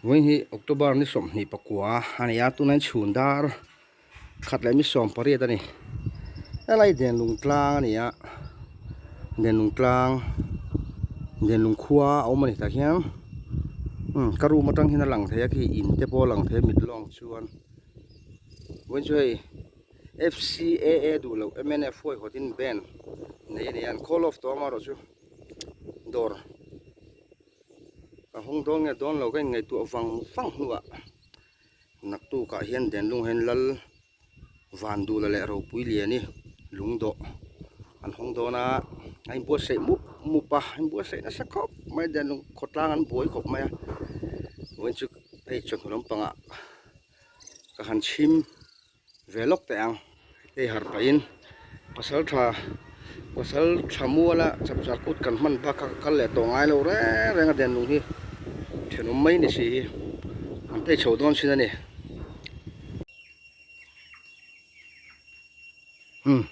Vawiin hi October ni 29 a ni a, tunah hian chhun dar khat leh mi 18 a ni. Helai Denlung tlang a ni a, Denlung tlang Denlung khua a awm a ni tah hian umm ka room atang hian a lang thei a khi in te pawh a lang thei a mit lawng chuan vawiin chu hei F_C_A_A duh loh M_N_F huaihawtin band nei a ni a an call off tawh amaherawh chu dawr. Ka hawng dawn nge dawn lo ka inngaihtuah vang vang hnuah naktukah hian Denlung hian Lal Vandula leh Ropuiliani lungdawh an hawng dawn a, a inbuatsaih mup mup a, a inbuatsaih nasa khawp mai Denlung khawtlang an buai khawp mai a, vawiin chu hei chawhnu lampangah ka han chhim. Ve lawk teh ang hei harh pahin pasal tha pasal tha muala chapchar kut kan hman bak kha ka kal leh tawh ngai lo reng reng a denlung hi thenawm mai ni si hi an tei chho dawn thin a ni umm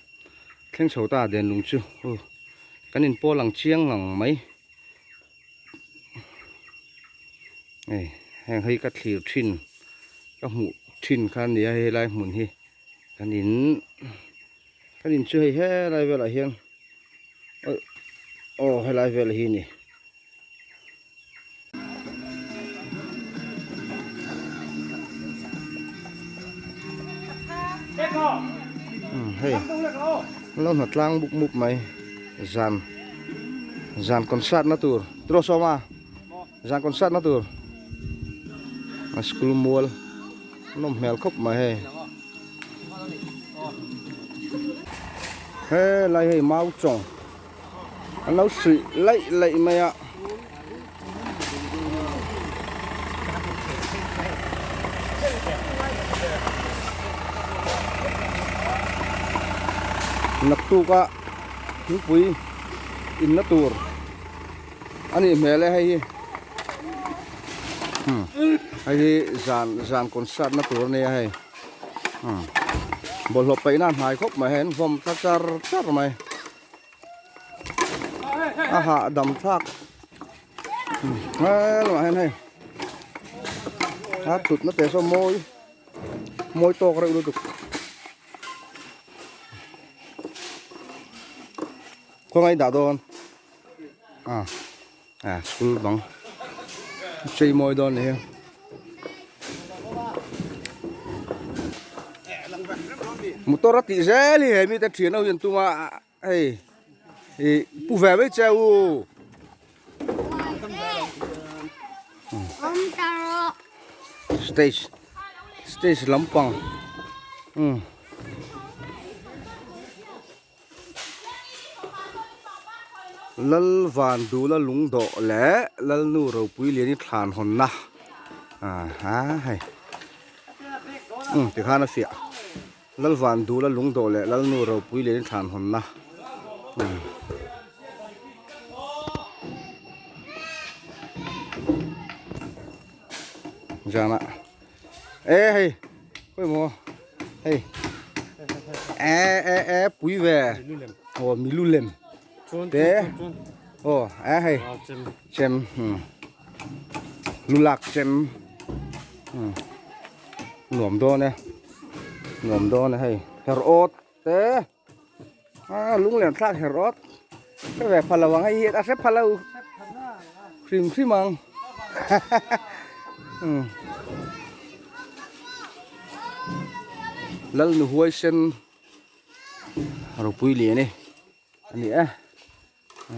thleng chho ta denlung chu aw kan inpawl ang chiang ngang mai hei heng hi ka thlir thin ka hmuh thin kha a ni a helai hmun hi kan in kan in chu hei helai velah hian aw helai vel hi a ni. Hei lo hna tlang mup mup mai zan zan concert na tur tiraw sawma zan concert na tur a school mual nawm hmel khawp mai hei helai hei mau chawng. An lo suih laih laih mai a. Naktuk a thingpui inna tur a nih hmel e hei hi hei hi zan zan concert na tur a nia hei bawlhhlawh paihna a hnai khawp mai hei an vawm ta char char mai. A hahdam thlak helamah hian hei a thutna te saw mawi mawi tawk reuh lutuk khawngaih dah dawn a a school bang chei mawi dawn ni hi. Motor a tih zel hi he mite thian ho hian tum a hei ih pu ve mai che u. Stage stage lampang umm. Lal Van Dula lungdawh leh Lalnu Ropui Liani thlan hawnna aha hei umm tikhan a fiah Lal Van Dula lungdawh leh Lalnu Ropui Liani thlan hawnna umm. Zana e hei khawi maw hei e e e pui ve aw milu lem te aw e hei chem lulak chem nuam dawn e nuam dawn e hei her awt te a lunglen thlak her awt hre ve pha lo ang hei hi a hre pha lo hrim hrim ang Lalnu huaisen ropui lian e a ni e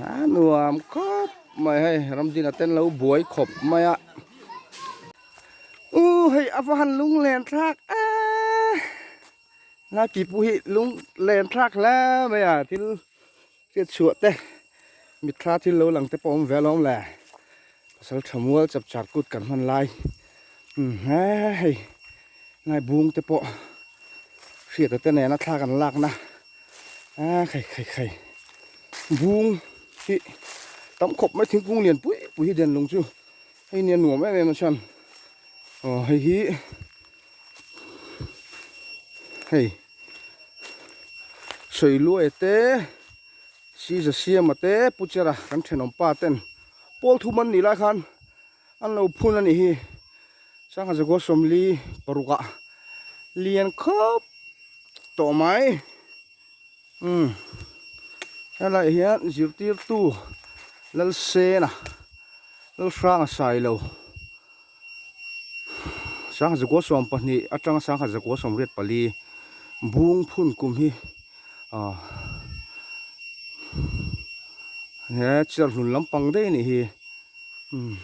a nuam khawp mai hei ramdina ten lo buai khawp mai a u hei a va han lunglen thlak e. Lai pipu hi lung len thlak hle mai a thil hriat chhuah te mitthla thil lo lang te pawh a awm ve alawm le pasal tha mual chap char kut kan hman lai umm he hei lai bung te pawh hriata te nena thla kan lak na a khai khai khai bung hi tam khawp mai thingkung lian pui pui hi den lung chu hei nia nuam em em a chuan aw hei hi. Hei Sawiluaia te Siza Siama te Pu Chera kan thenawm pa ten pawl thum an nih lai khan an lo phun a nih hi. Sangha zakua sawmli paruk ah lian khawp tawh mai umm helaiah hian zirtirtu Lalsena Lalhranga Sailo Sangha zakua sawm pahnih atanga sangha zakua sawmriat pali bung phun kum hi ah he chhiarhlun lampang daih a nih hi. Umm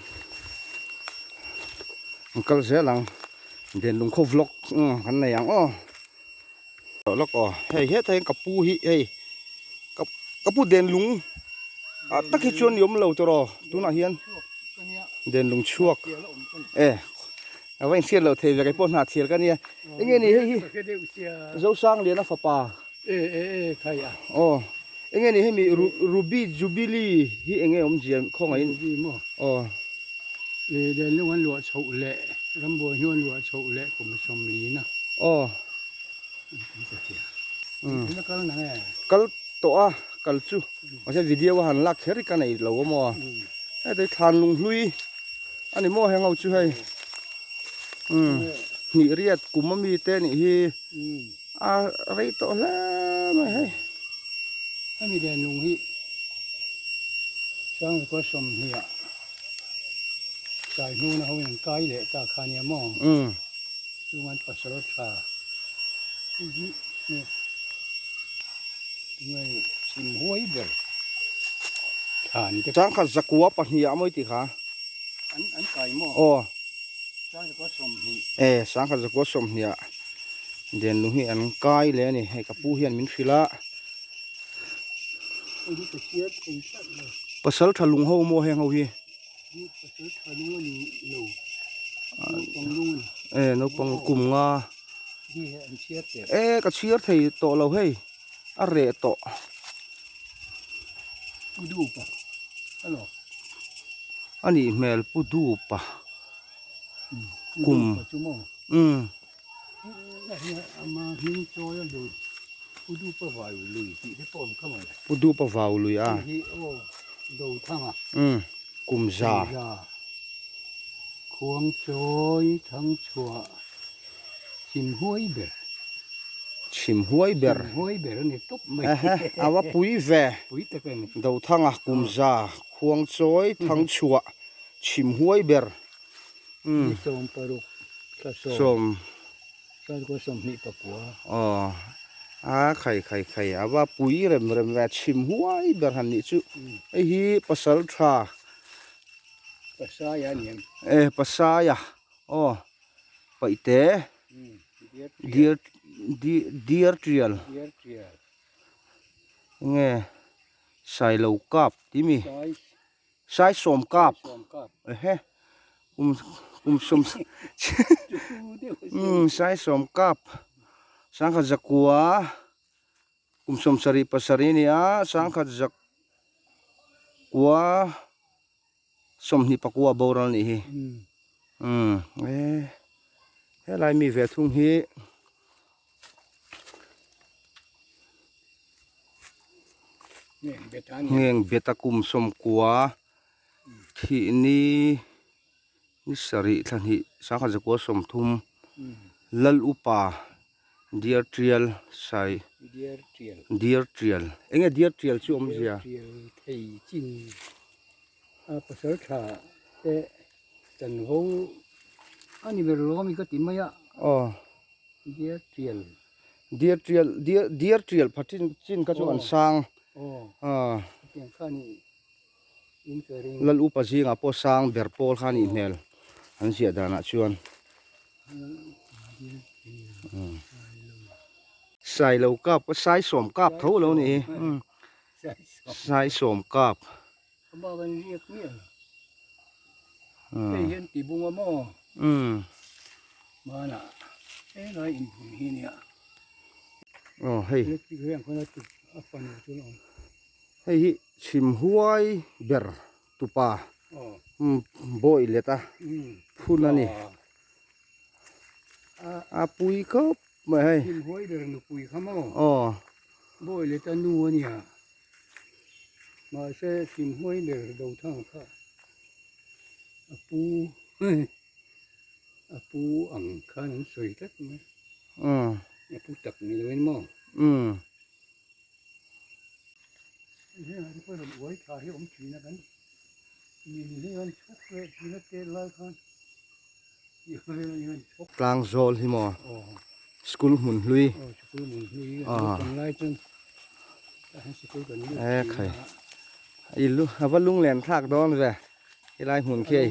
an kal zel ang Denlung khaw vlog kan nei ang aw lawk aw hei hetah hian ka pu hi hei ka ka pu Denlung ah tak hi chuan i awm lo tawh tunah hian Denlung chhuak e a va inhriat loh thei ve kei pawh hnah thial ka nia enge ni hei hi Zosangliana fapa. E e e khai a. Aw enge ni hemi Ruby Jubilee hi enge awm zia khawngaihin. Ruby maw? Aw. E Denlung an luah chhoh leh Rambuai hnu an luah chhoh leh kum sawmlina. Aw. Umm. Ina kal nang e. Kal tawh a kal chu mahse video a han lak kher hi ka nei lo a maw. Hei thlan lunghlui a ni maw heng ho chu hei. Umm hnih riat kum ami te nih hi. A rei tawh hle mai hei. Hemi den lung hi Sangzikua sawmhnih ah sai hnuna ho in an kai leh ta kha nia maw? Chung an pasal tha hi hi tunge chim huai ber thlan te. Changkhat zakua pahnih ah mawi tih kha. An kai maw? Aw. Sangkhat E sangkhat zakua sawmhnih ah denlung hi an kai leh a ni hei ka pu hian min hrilh a pasal tha lung ho maw heng ho hi e naupang kum nga e ka chhiar thei tawh lo hei a reh tawh. A nih hmel pu dupa kum umm. Pu dupa vau lui a umm kum za. Chhim huai ber. A va pui ve. Dothanga kum za khuangchawi thangchhuah chhim huai ber. Sawm. Aw a khai khai khai a va pui rem rem ve chhim huai ber han nih chu. Hei hi pasal tha. Pasaya a ni em? E Pasaya aw. Paihte Dear Dear Trial enge Sailo Kap tih mi Saisawm Kap ehe kum kum sawm umm Saisawm Kap sangkhat zakua Kum sawmsarih pasarih a ni a, sangkhat zakua sawmhnih pakua boral a nih hi. Umm e helai mi ve thung hi ngeng beta kum sawmkua thih ni ni sarih thla hnih sangkhat zakua sawmthum lal upa Dear Trial sai Dear Trial Dear Trial enge Dear Trial chu awmzia Dear Trial thei chin a pasal tha te chanvo a ni ber lo ami ka ti mai a aw Dear Trial Dear Trial Dear Dear Trial pha chin chin kha chu an sang aw ah hetiang kha ni in ka ring Lal upa zingah pawh sang ber pawl kha a nih hmel an ziah danah chuan. Sailo kap sai sawm kap tho lo ni hi sai sawm kap aw hei hei hi chhim huai ber tupa bawi let a phun a ni a pui khawp mai hei huai ber nupui kha maw aw bawi let a nu a nia mahse thim huai ber do thang kha a pu. A pu ang khan an sawi tlat mai. A pu tak ni loin maw? Hengah te pawh rawn uai thla hi a awm thin a kan min hi an chhawk leh thin a tel lai khan Tlang zawl hi maw school hmun hlui e khai i lu a va lung len thlak dawn ve helai hmun khi hei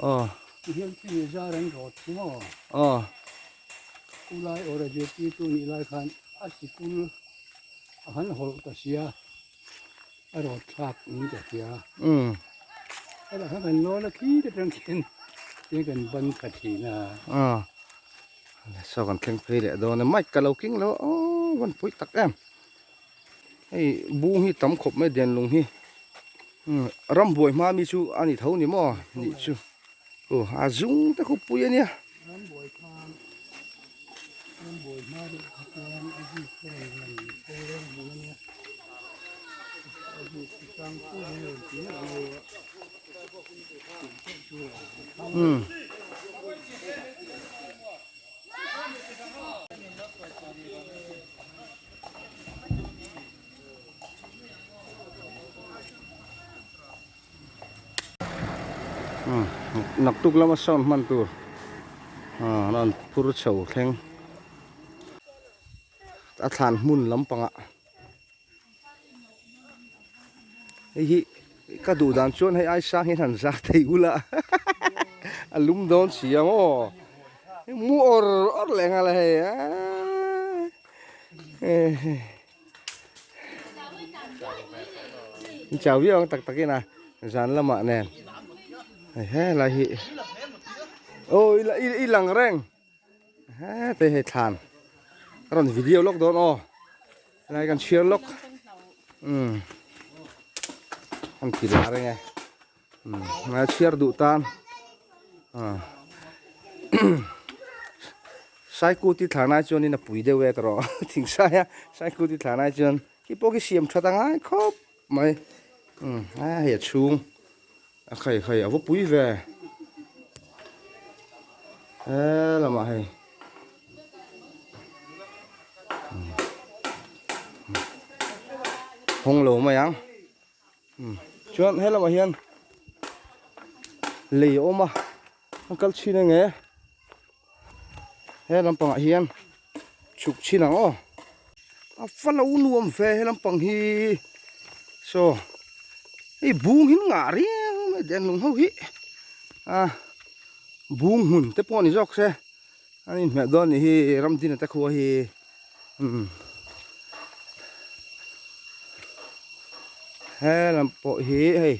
aw aw A rawt thlak in ka hria. Umm. Hetah khan kan lawn a khi te tang khian tin kan ban kha thin a. Aw. Saw kan thleng phei leh dawn a mic ka lo king lo a aw van pui tak em. Hei bung hi tam khawp mai denlung hi. Umm rambuai hma mi chu a ni tho ni maw nih chu. Aw a zung te khup pui a nia. Rambuai khan rambuai hma deuh kha chuan a bik te rawn lang fo reng hmuh a nia. A bik chi hrang chu an rawn ti meuh mai a. Tih pawh chu a thang. Umm. Naktuk lama sound hman tur an rawn phur chho thleng a thlan hmun lampangah hei hi ka duh dan chuan hei ai sang hian han zar thei ula a lum dawn si ang aw mu awr awr leh nghal a hei aaa. In chau viau ang tak takin a zan lamah nen hei helai hi aw i lang reng hete hei thlan ka rawn video lawk dawn aw helai kan chhiar lawk umm an ti la reng e umm a chhiar duh tan ah Saikuti thlan ai chuanin a pui deuh e tawh thingsaia Saikuti thlan ai chuan khi pawh khi siam that a ngai khawp mai umm a hei a chhung a khai khai a va pui ve he lamah hei hawng lo mai ang umm chuan he lamah hian lei a awm a an kal chhin ang e. He lampangah hian chhuk chhin ang aw a fa lo nuam ve he lampang hi saw hei bung hi ngah riau mai denlung ho hi a bung hmun te pawh a ni zawk se an inhmeh dawn a nih hi ramdina te khua hi umm he lam pawh hi hei.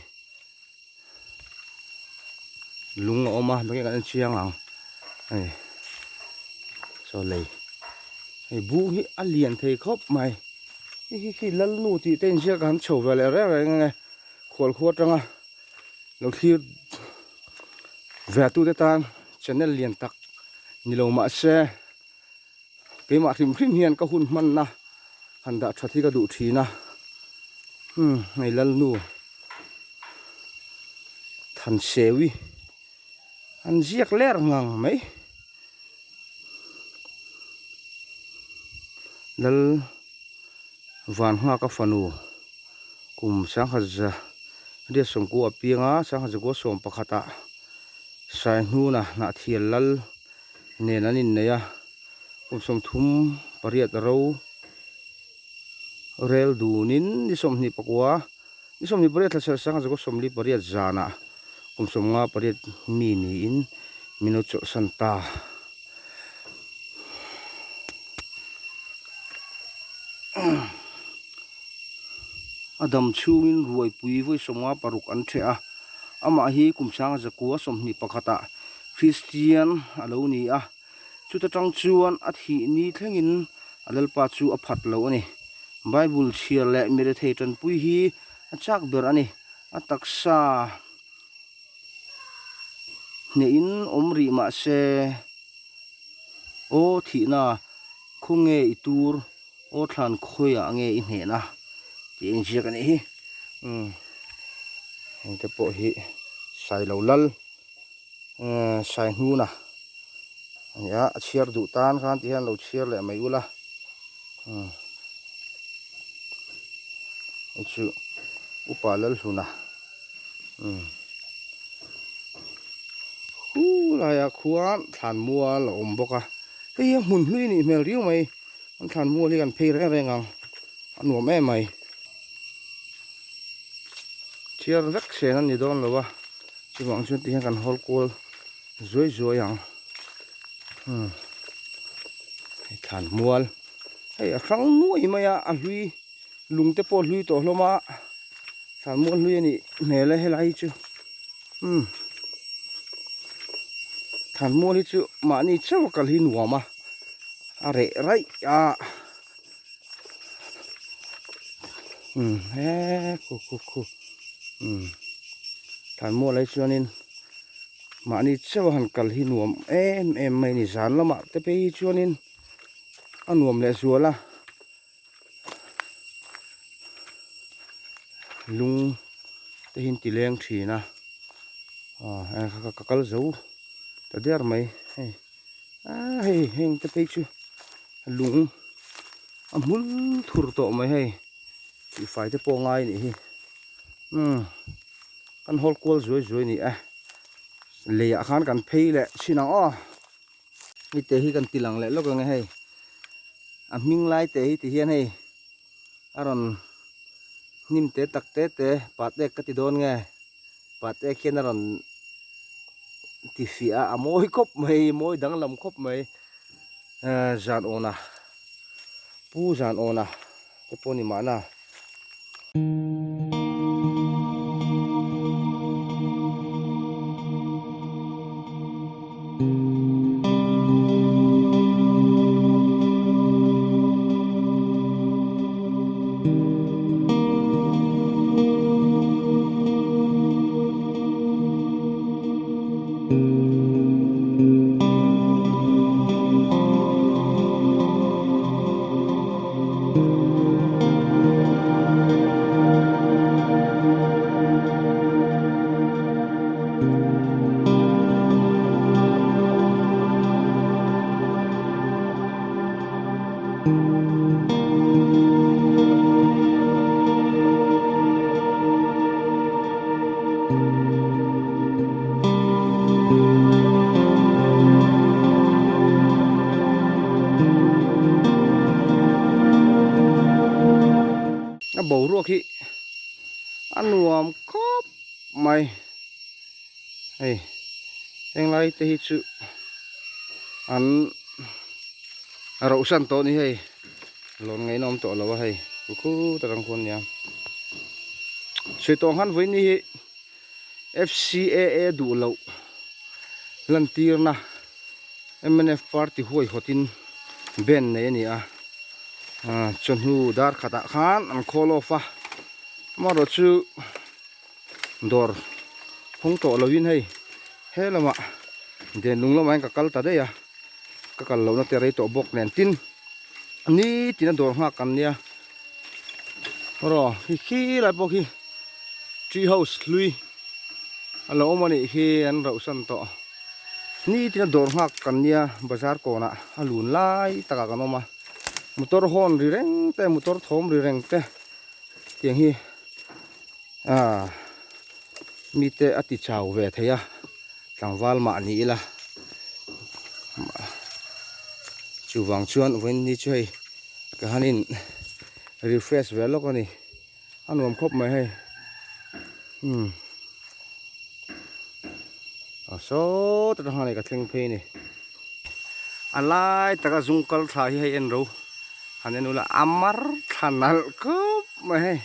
Lung a awm a mahni kan en chiang ang hei chaw lei hei buk hi a lian thei khawp mai hei hi khi lalnu tih te inziak a han chho ve leh reng reng ang e khual khua atanga lo thlir ve tute tan channel lian tak ni lo mahse keimah hrim hrim hian ka hun hmanna han dah that hi ka duh thin a umm hei lalnu Thansewi an ziak ler ngang mai lal van nghak a fanu kum sangkhat za riat sawmkua a piang a sangkhat zakua sawm pakhatah Saihnuna Hnahthial lal. nen an innei a kum 38 ro rel dunin ni 24 ni 28 thla serh sanga zakua 48 zanah kum 58 mi niin min lo chawlhsan ta. A dam chhungin ruaipui vawi 56 an ṭheh a, amah hi kum sanga zakua 21 ah Kristian a lo ni a, chuta tang chuan a thih ni thlengin a Lalpa chu a phat lo a ni. Bible chhiar leh mirethei tanpui hi a chak ber a ni. A taksa hnehin awm rih mah se, Aw thihna, khawnge i tur, aw thlan khawiah nge i hnehna tih a inziak a nih hi. Umm, hengte pawh hi Sailo Lal. Saihnuna a ni a, a chhiar duh tan khan ti hian lo chhiar leh mai ula umm hei chu upa Lalhluna umm khu laiah khuan thlan mual a awm bawk a hei hi a hmun hlui a nih hmel riau mai an thlan mual hi kan phei reng reng ang a nuam em mai. Chhiar vek sen a ni dawn lo a chuvang chuan tihian kan hawl kual zuai zuai ang umm hei thlan mual hei a hrang nuai mai a a hlui lung te pawh a hlui tawh hlawm a thlan mual hlui a nih hmel e helai hi chu umm thlan mual hi chu mahni chauh a kal hi nuam a a reh raih a. Umm he khu khu khu umm thlan mual ai chuanin mahni chauh a han kal hi nuam em em mai a ni zan lamah te phei hi chuanin a nuam leh zual a lung te hi an ti leng thin a aw ka kal zo ta der mai hei. Aaa hei heng te phei chu lung a hmul thur tawh mai hei tihfai te pawh ngai anih hi umm kan hawl kual zuai zuai a ni e leiah khan kan phei leh thin ang aw hei te hi kan ti lang leh lawk ang e hei a hming lai te hi ti hian hei a rawn hnim te tak te te pat ek ka ti dawn nge. Pate khian a rawn ti fiah a, a mawi khawp mai, mawi danglam khawp mai. Zan awna, Pu zan awna te pawh ni mahna. A boruak hi a nuam khawp mai hei henglai te hi chu an rohsan tawh a ni hei lawn ngaihna awm tawh lo a hei khu khu tak ang khuan nia sawi tawh ang khan vawiin ni hi F_C_A_A duh loh lantirna M_N_F party huaihawtin band nei a ni a chawhnu dar khatah khan an call off a amaherawhchu. Dawr hawng tawh lovin hei he lamah denlung lamah hian ka kal ta daih a ka kal lohna te rei tawh bawk nen tin nitin a dawr nghak kan nia rawh khi khi lai pawh khi tree house hlui a lo awm a nih khi an rauh san tawh nitin a dawr nghak kan nia bazar kawnah a lun lai takah kan awm a motor horn ri reng te motor thawm ri reng te tiang hi. Aaa mite a ti chau ve thei a tlangval mah ni ila chuvang chuan vawiin ni chu hei ka han in refresh ve lawk a ni a nuam khawp mai hei umm a sawt atang khan hei ka thleng phei a ni a lai taka zung kal thla hi hei en ro han en ula a mar thla nalh khawp mai hei.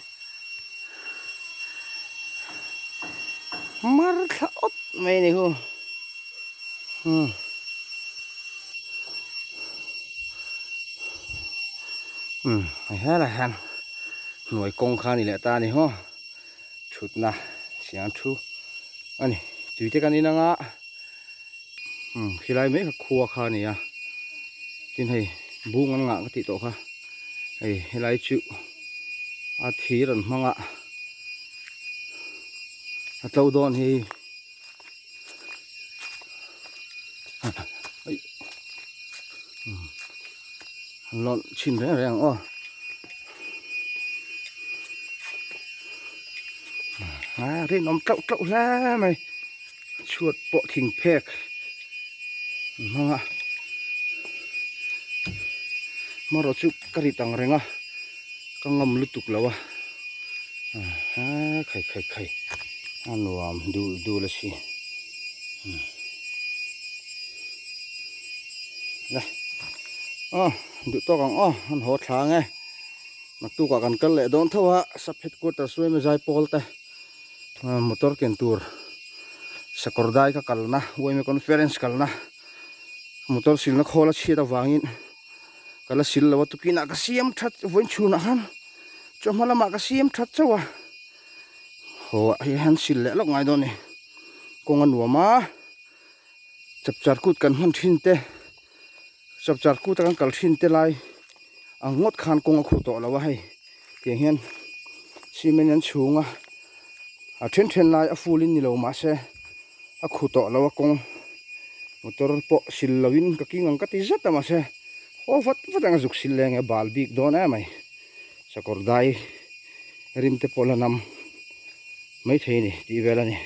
Mar thla awt mai a ni hu umm umm hei helaiah hian hnuai kawng kha a ni leh ta a ni haw thutna siang thu a ni tui te kan in ang a umm khilai mai kha khua kha a ni a tin hei bung an ngah ka tih tawh kha hei helai chu a thir an hmang a a tlo dawn hi. Aih han lawn chhin reng reng ang aw a rinawm tlauh tlauh hle mai chhuat pawh thing phek an hmang a hmarawh chu ka rit ang reng a ka ngam lutuk lo a a khai khai khai a nuam dul dul a si le aw duh tawk ang aw an haw thla ang e naktukah kan kal leh dawn tho a sub headquarters suaimi zaipawl te motor ken tur sakawr dai ka kalna uaime conference kalna motor silna khawl a chhiat avangin ka la sil lo a tukinah ka siam that vawiin chhunah khan chawhma lamah ka siam that chauh a haw ah hian sil leh lawk ngai dawn a ni kawng a nuam a chapchar kut kan hman thin te chapchar kut a kan kal thin te lai ang ngawt khan kawng a khuh tawh lo a hei tiang hian cement an chhung a a then then lai a full in ni lo mahse a khuh tawh lo a kawng motor pawh sil lo in ka king ang ka ti zet a mahse haw vat vat ang a zuk sil leng e bal bik dawn em mai sakawr dai rim te pawh la nam maithei a ni tih vel a ni.